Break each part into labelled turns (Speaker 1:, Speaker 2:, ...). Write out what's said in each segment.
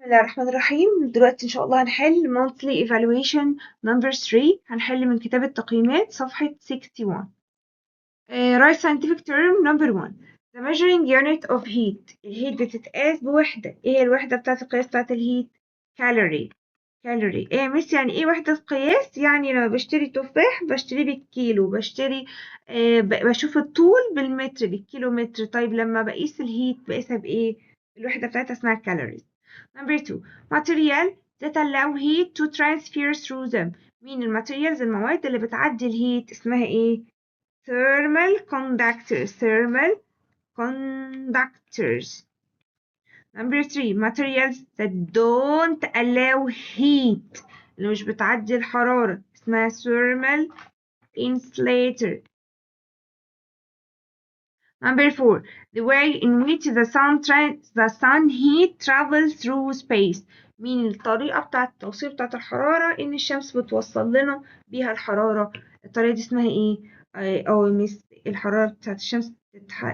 Speaker 1: الله الرحمن الرحيم. دلوقتي إن شاء الله هنحل monthly evaluation number 3. هنحل من كتاب التقييمات صفحة 61. Write scientific term number 1. The measuring unit of heat. ال heat بتتقاس بوحدة ايه؟ هي الوحدة بتاعة القياس بتاعة ال heat؟ calorie. calorie ايه يا مس؟ يعني ايه وحدة قياس؟ يعني لما بشتري تفاح بشتريه بالكيلو، بشتري بشوف الطول بالمتر، بالكيلومتر. طيب لما بقيس ال heat بقيسها بايه؟ الوحدة بتاعتها اسمها calories. Number 2, material that allow heat to transfer through them. مين ال materials، المواد اللي بتعدي ال heat اسمها ايه؟ thermal conductors. thermal conductors. Number 3, materials that don't allow heat، اللي مش بتعدي الحرارة، اسمها thermal insulator. Number 4, the way in which the sun heat travels through space. مين الطريقة بتاعة التوصيل بتاعة الحرارة، إن الشمس بتوصل لنا بيها الحرارة؟ الطريقة دي اسمها إيه؟ أو مس الحرارة بتاعة الشمس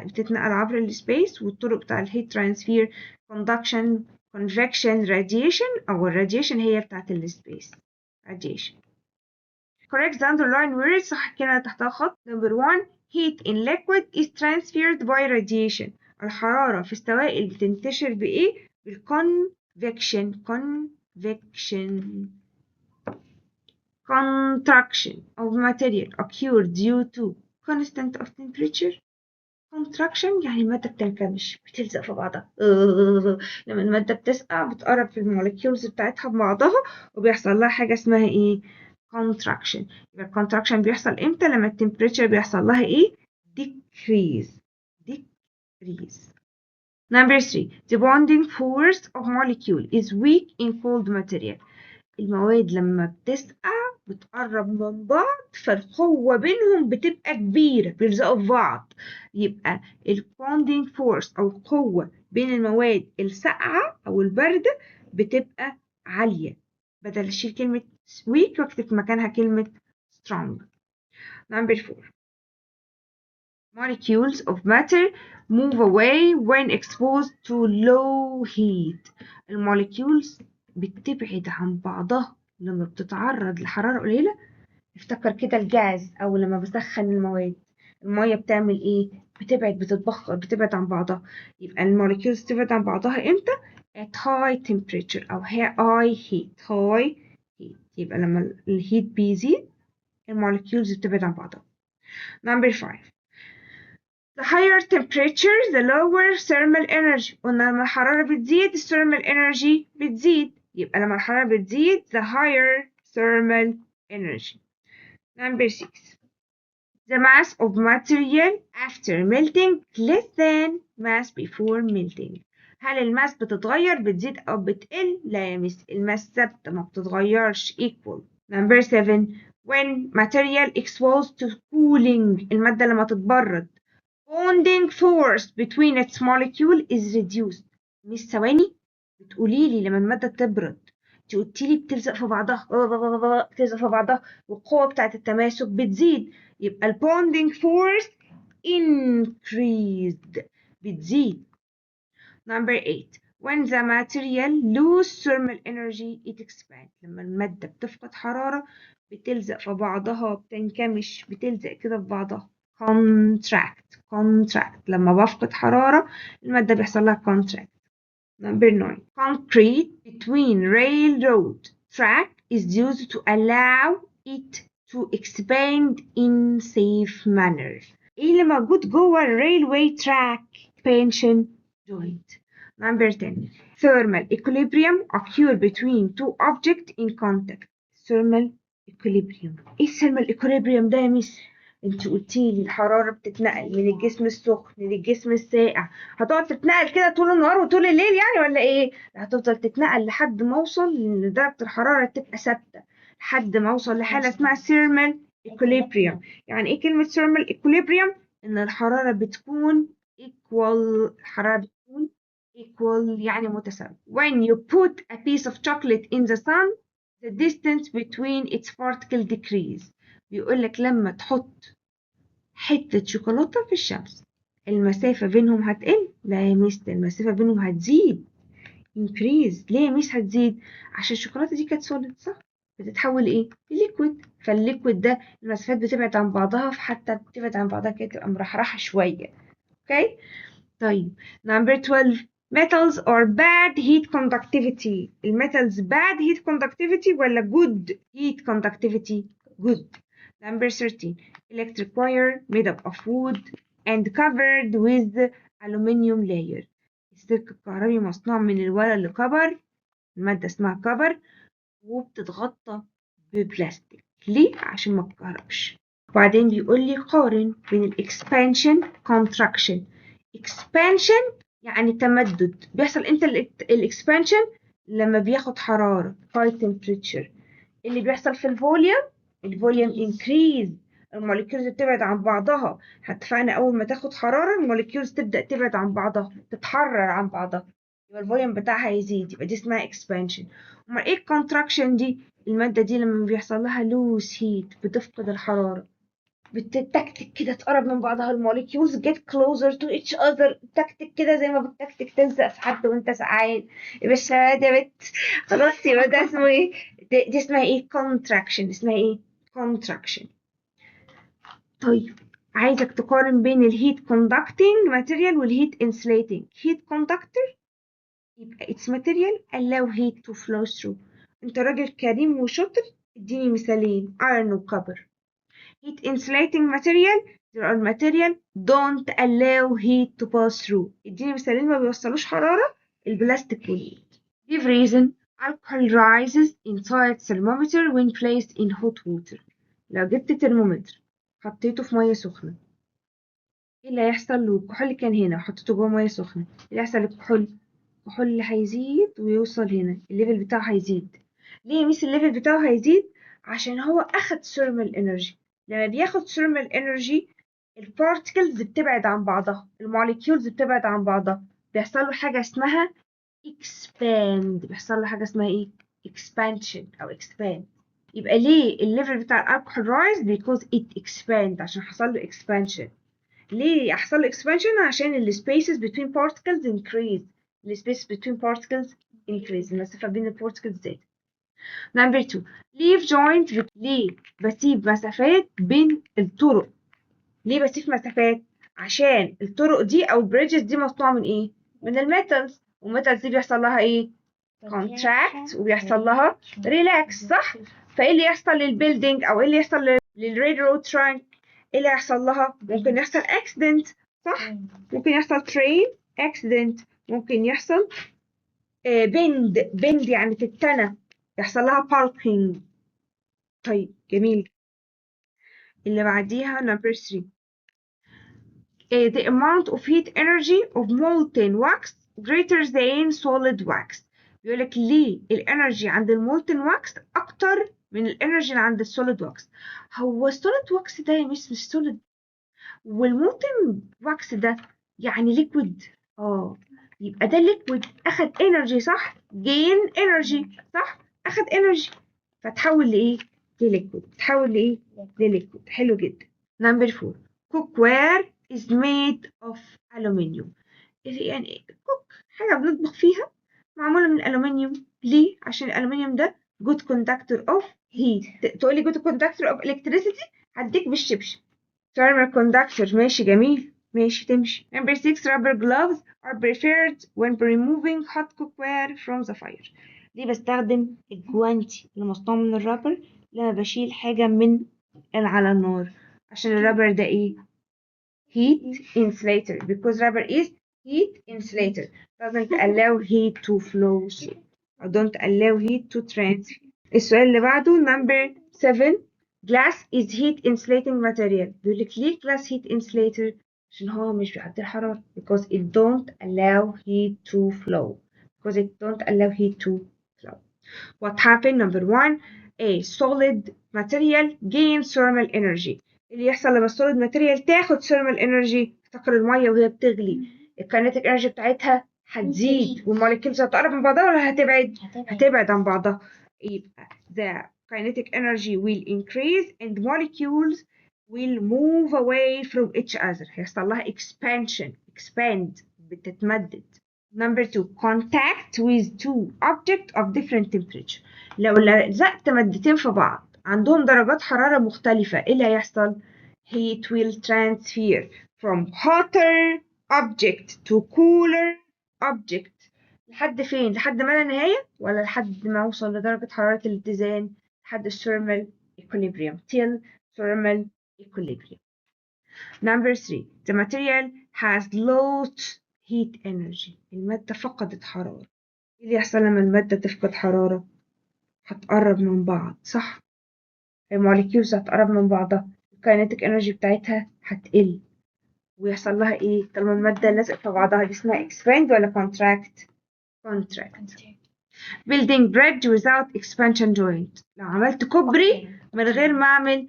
Speaker 1: بتتنقل عبر ال space، والطرق بتاع ال heat transfer: conduction، convection، radiation. أو ال radiation هي بتاعة ال space radiation. Correct the underline words. صح الكلمة تحتها خط. Number 1, heat in liquid is transferred by radiation. الحرارة في السوائل بتنتشر بإيه؟ بال convection. Convection. Contraction of material occur due to constant of temperature. Contraction يعني المادة بتنكمش، بتلزق في بعضها. لما المادة بتسقع بتقرب في ال molecules بتاعتها ببعضها وبيحصل لها حاجة اسمها ايه؟ Contraction. يبقى contraction بيحصل امتى؟ لما ال temperature بيحصل لها ايه؟ Decrease. Decrease. Number 3, the bonding force of molecule is weak in cold material. المواد لما بتسقع بتقرب من بعض، فالقوة بينهم بتبقى كبيرة، بيلزقوا في بعض. يبقى ال bonding force أو القوة بين المواد الساقعة أو الباردة بتبقى عالية. بدل أشيل كلمة weak واكتب مكانها كلمة strong. Number 4, molecules of matter move away when exposed to low heat. ال molecules بتبعد عن بعضها لما بتتعرض لحرارة قليلة. افتكر كده الجاز أو لما بسخن المواد، المية بتعمل ايه؟ بتبعد، بتتبخر، بتبعد عن بعضها. يبقى ال molecules تبعد عن بعضها امتى؟ At high temperature أو high heat. High heat. يبقى لما ال heat بيزيد ال molecules بتبعد عن بعضها. Number 5, the higher temperature, the lower thermal energy. قلنا لما الحرارة بتزيد ال thermal energy بتزيد. يبقى لما الحرارة بتزيد، the higher thermal energy. Number 6, the mass of material after melting less than mass before melting. هل ال mass بتتغير، بتزيد أو بتقل؟ لا يا مس، ال mass ثابتة ما بتتغيرش، equal. Number 7, when material exposed to cooling، المادة لما تتبرد، bonding force between its molecule is reduced. مش ثواني، بتقولي لي لما المادة تبرد، انت قلتي لي بتلزق في بعضها، بتلزق في بعضها والقوة بتاعت التماسك بتزيد. يبقى ال bonding force increased، بتزيد. Number 8, when the material lose thermal energy, it expand. لما المادة بتفقد حرارة بتلزق في بعضها، بتنكمش، بتلزق كده في بعضها، contract. Contract. لما بفقد حرارة المادة بيحصل لها contract. Number 9, concrete between railroad track is used to allow it to expand in safe manner. ايه اللي موجود جوه ال railway track؟ Expansion joint. Number 10, thermal equilibrium occur between two objects in contact. Thermal equilibrium، ايه thermal equilibrium ده يا ميس؟ انت قلتي لي الحرارة بتتنقل من الجسم السخن للجسم الساقع. هتقعد تتنقل كده طول النهار وطول الليل يعني ولا ايه؟ هتفضل تتنقل لحد ما اوصل لدرجة الحرارة تبقى ثابتة، لحد ما اوصل لحالة اسمها thermal equilibrium. يعني ايه كلمة thermal equilibrium؟ ان الحرارة بتكون equal. الحرارة بتكون equal يعني متساوية. When you put a piece of chocolate in the sun, the distance between its particle decrease. بيقول لك لما تحط حتة شوكولاتة في الشمس المسافة بينهم هتقل؟ لا يا مستر، المسافة بينهم هتزيد. Increase. ليه مش هتزيد؟ عشان الشوكولاتة دي كانت solid صح؟ بتتحول ايه؟ liquid. فال liquid ده المسافات بتبعد عن بعضها، فحتى بتبعد عن بعضها كده تبقى مرحرحة شوية. okay؟ طيب number 12 metals are bad heat conductivity. ال metals bad heat conductivity ولا good heat conductivity؟ Good. Number 13 electric wire made up of wood and covered with aluminum layer. السلك الكهربي مصنوع من الورق اللي copper، المادة اسمها copper، وبتتغطى ببلاستيك. ليه؟ عشان ما تكهربش. وبعدين بيقول لي قارن بين ال expansion contraction. Expansion يعني تمدد، بيحصل امتى ال expansion؟ لما بياخد حرارة high temperature. اللي بيحصل في ال volume، ال volume increase، ال molecules بتبعد عن بعضها. اتفقنا اول ما تاخد حرارة ال molecules تبدأ تبعد عن بعضها، تتحرر عن بعضها، يبقى ال volume بتاعها يزيد، يبقى دي اسمها expansion. امال ايه ال contraction دي؟ المادة دي لما بيحصل لها lose heat بتفقد الحرارة، بتتكتك كده تقرب من بعضها، ال molecules get closer to each other، تكتك كده زي ما بتكتك تلزق في حد وانت سقعان يبقى يا بت خلاص. يبقى ده اسمه ايه؟ دي اسمها ايه؟ contraction. اسمها ايه؟ contraction. طيب عايزك تقارن بين ال heat conducting material وال heat insulating. Heat conductor يبقى its material allow heat to flow through. انت راجل كريم وشاطر، اديني مثالين iron و copper. Heat insulating material there are material don't allow heat to pass through. اديني مثالين ما بيوصلوش حرارة، البلاستيك وال wood. Give reason alcohol rises inside thermometer when placed in hot water. لو جبت ترمومتر حطيته في مية سخنة، ايه اللي هيحصل له؟ الكحول كان هنا وحطيته جوه مية سخنة، ايه اللي هيحصل للكحول؟ الكحول هيزيد ويوصل هنا، ال level بتاعه هيزيد. ليه يا ميس ال level بتاعه هيزيد؟ عشان هو اخد thermal energy. لما بياخد thermal energy ال particles بتبعد عن بعضها، ال molecules بتبعد عن بعضها، بيحصل له حاجة اسمها expand. بيحصل له حاجة اسمها ايه؟ Expansion او expand. يبقى ليه ال level بتاع ال alcohol rise؟ Because it expand، عشان حصل له expansion. ليه حصل له expansion؟ عشان ال spaces between particles increase. ال space between particles increase، المسافة بين ال particles زادت. Number 2 leave joint. ليه بسيب مسافات بين الطرق؟ ليه بسيب مسافات؟ عشان الطرق دي او ال bridges دي مصنوعة من ايه؟ من ال metals، وال metals دي بيحصل لها ايه؟ Contract وبيحصل لها relax صح؟ فايه اللي يحصل لل building او ايه اللي يحصل لل railroad track؟ ايه اللي يحصل لها؟ ممكن يحصل accident صح؟ ممكن يحصل train accident، ممكن يحصل bend، bend يعني تتنى، يحصل لها buckling. طيب جميل. اللي بعديها number 3 the amount of heat energy of molten wax greater than solid wax. بيقولك ليه ال energy عند ال molten wax اكتر من ال energy اللي عند ال solid wax؟ هو ال solid wax ده يا مش solid، وال molten wax ده يعني liquid. يبقى ده liquid اخد energy صح؟ Gain energy صح؟ اخد energy فتحول لايه؟ ل liquid. تحول لايه؟ ل liquid. حلو جدا. Number 4 cookware is made of aluminum. يعني cook حاجة بنطبخ فيها معمولة من الألومنيوم. ليه؟ عشان الألومنيوم ده good conductor of heat. تقولي good conductor of electricity هديك بالشبشب. Thermal conductor ماشي جميل ماشي تمشي. Number 6 rubber gloves are preferred when removing hot cookware from the fire. ليه بستخدم الجوانتي اللي مصنوع من ال rubber لما بشيل حاجة من على النار؟ عشان ال rubber ده ايه؟ Heat insulator. Because rubber is heat insulator, doesn't allow heat to flow through or don't allow heat to transfer. السؤال اللي بعده number 7 glass is heat insulating material. بيقول لك ليه glass heat insulator؟ عشان هو مش بيعدي الحرارة، because it don't allow heat to flow, because it don't allow heat to flow. What happened? Number 1 a solid material gains thermal energy. اللي يحصل لما ال solid material تاخد thermal energy، افتكر المية وهي بتغلي ال kinetic energy بتاعتها هتزيد وال molecules هتقرب من بعضها ولا هتبعد؟ هتبعد عن بعضها. يبقى the kinetic energy will increase and molecules will move away from each other. هيحصل لها expansion، expand بتتمدد. Number 2, contact with two objects of different temperature. لو لزقت مادتين في بعض عندهم درجات حرارة مختلفة، ايه اللي هيحصل؟ Heat will transfer from hotter object to cooler object. لحد فين؟ لحد ما لا نهاية، ولا لحد ما أوصل لدرجة حرارة الاتزان، لحد thermal equilibrium، till thermal equilibrium. Number 3, the material has lost heat energy. المادة فقدت حرارة. ايه اللي يحصل لما المادة تفقد حرارة؟ هتقرب من بعض، صح؟ ال molecules هتقرب من بعضها، ال kinetic energy بتاعتها هتقل، ويحصل لها ايه؟ طالما المادة لزقت في بعضها، دي اسمها expand ولا contract؟ Contract. Building bridge without expansion joint. لو عملت كوبري من غير ما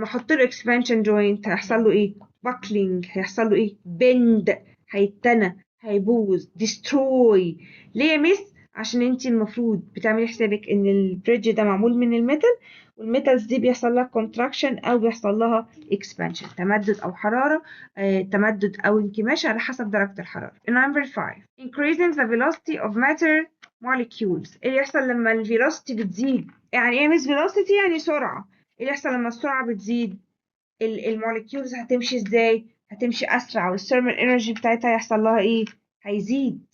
Speaker 1: احط له expansion joint، هيحصل له ايه؟ Buckling. هيحصل له ايه؟ Bend، هيتنى، هيبوظ، destroy. ليه يا مس؟ عشان انت المفروض بتعملي حسابك ان ال bridge ده معمول من ال metal، وال metals دي بيحصل لها contraction او بيحصل لها expansion، تمدد او حراره، تمدد او انكماش على حسب درجه الحراره. Number 5, increasing the velocity of matter molecules. ايه اللي يحصل لما ال velocity بتزيد؟ يعني ايه مس velocity؟ يعني سرعه. ايه اللي يحصل لما السرعه بتزيد؟ ال molecules هتمشي ازاي؟ هتمشي اسرع، وال thermal energy بتاعتها هيحصل لها ايه؟ هيزيد.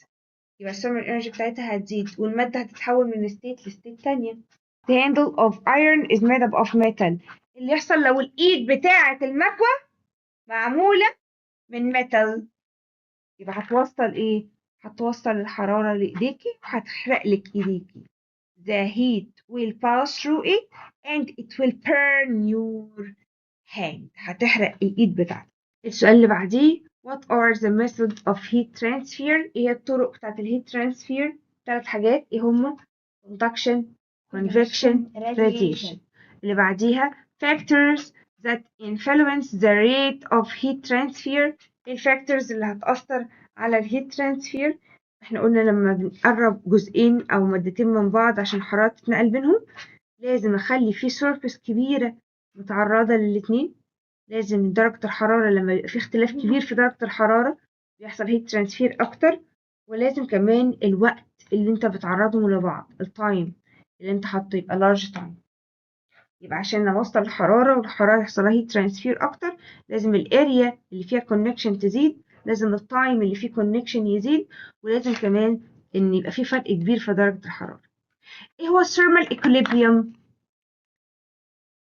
Speaker 1: يبقى ال thermal energy بتاعتها هتزيد، والمادة هتتحول من state ل state تانية. The handle of iron is made up of metal. اللي يحصل لو الإيد بتاعة المكوة معمولة من metal، يبقى هتوصل إيه؟ هتوصل الحرارة لإيديكي وهتحرق لك إيديكي. The heat will pass through it and it will burn your hand. هتحرق الإيد بتاعتك. السؤال اللي بعديه: What are the methods of heat transfer؟ ايه الطرق بتاعت ال heat transfer؟ ثلاث حاجات، ايه هما؟ Conduction، convection، radiation. اللي بعديها: factors that influence the rate of heat transfer. ايه ال factors اللي هتأثر على ال heat transfer؟ احنا قلنا لما بنقرب جزئين او مادتين من بعض عشان الحرارة تتنقل بينهم، لازم اخلي في surface كبيرة متعرضة للاتنين، لازم درجة الحرارة، لما يبقى في اختلاف كبير في درجة الحرارة بيحصل heat transfer أكتر، ولازم كمان الوقت اللي انت بتعرضهم لبعض، ال time اللي انت حاطه يبقى large time. يبقى عشان نوصل الحرارة والحرارة يحصل لها heat transfer أكتر، لازم ال area اللي فيها connection تزيد، لازم ال time اللي فيه connection يزيد، ولازم كمان ان يبقى في فرق كبير في درجة الحرارة. ايه هو ال thermal equilibrium؟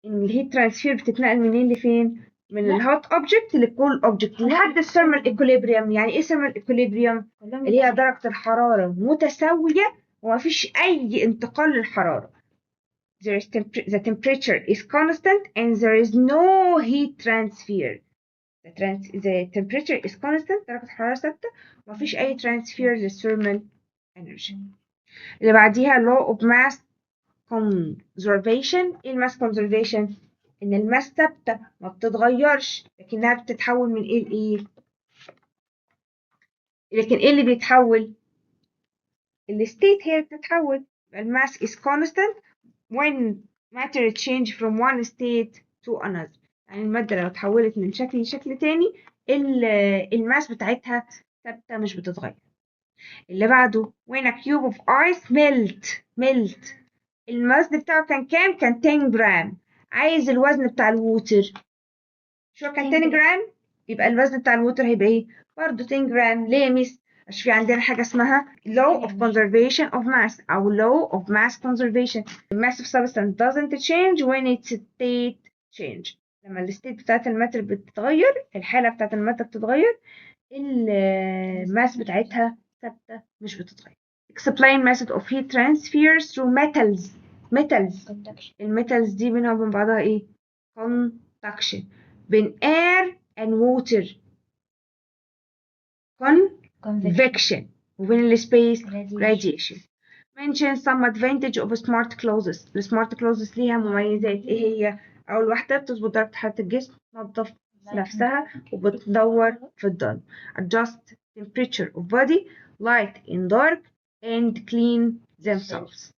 Speaker 1: ان ال heat transfer بتتنقل منين لفين؟ من ال hot object لل cold object لحد ال thermal equilibrium. يعني ايه thermal equilibrium؟ اللي هي درجة الحرارة متساوية ومفيش أي انتقال للحرارة. There is the temperature is constant and there is no heat transfer. The temperature is constant، درجة الحرارة ثابتة، ومفيش أي transfer لل thermal energy. اللي بعديها law of mass conservation. ايه ال mass conservation؟ ان ال mass ثابتة ما بتتغيرش، لكنها بتتحول من ايه لايه؟ لكن ايه اللي بيتحول؟ ال state هي اللي بتتحول. ال mass is constant when matter change from one state to another. يعني المادة لو اتحولت من شكل لشكل تاني، ال mass بتاعتها ثابتة مش بتتغير. اللي بعده: when a cube of ice melt، melt، الوزن بتاعه كان كام؟ كان 10 جرام. عايز الوزن بتاع ال water. شو كان 10 جرام، يبقى الوزن بتاع ال water هيبقى ايه؟ برضه 10 جرام. ليه يا ميس؟ عشان في عندنا حاجة اسمها law of conservation of mass أو law of mass conservation. The mass of substance doesn't change when its state change. لما ال state بتاعت ال matter بتتغير، الحالة بتاعت ال matter بتتغير، ال mass بتاعتها ثابتة مش بتتغير. Explain method of heat transfer through metals. Metals.
Speaker 2: Conduction.
Speaker 1: ال metals دي بينها وبين بعضها ايه؟ Conduction. بين air and water، convection. وبين ال space،
Speaker 2: Radiation.
Speaker 1: Radiation. Mention some advantage of smart clothes. ال smart clothes ليها مميزات، ايه هي؟ اول واحده بتظبط درجه حراره الجسم، تنظف نفسها، وبتنور في الضلمه، adjust temperature of body، light in dark and clean themselves.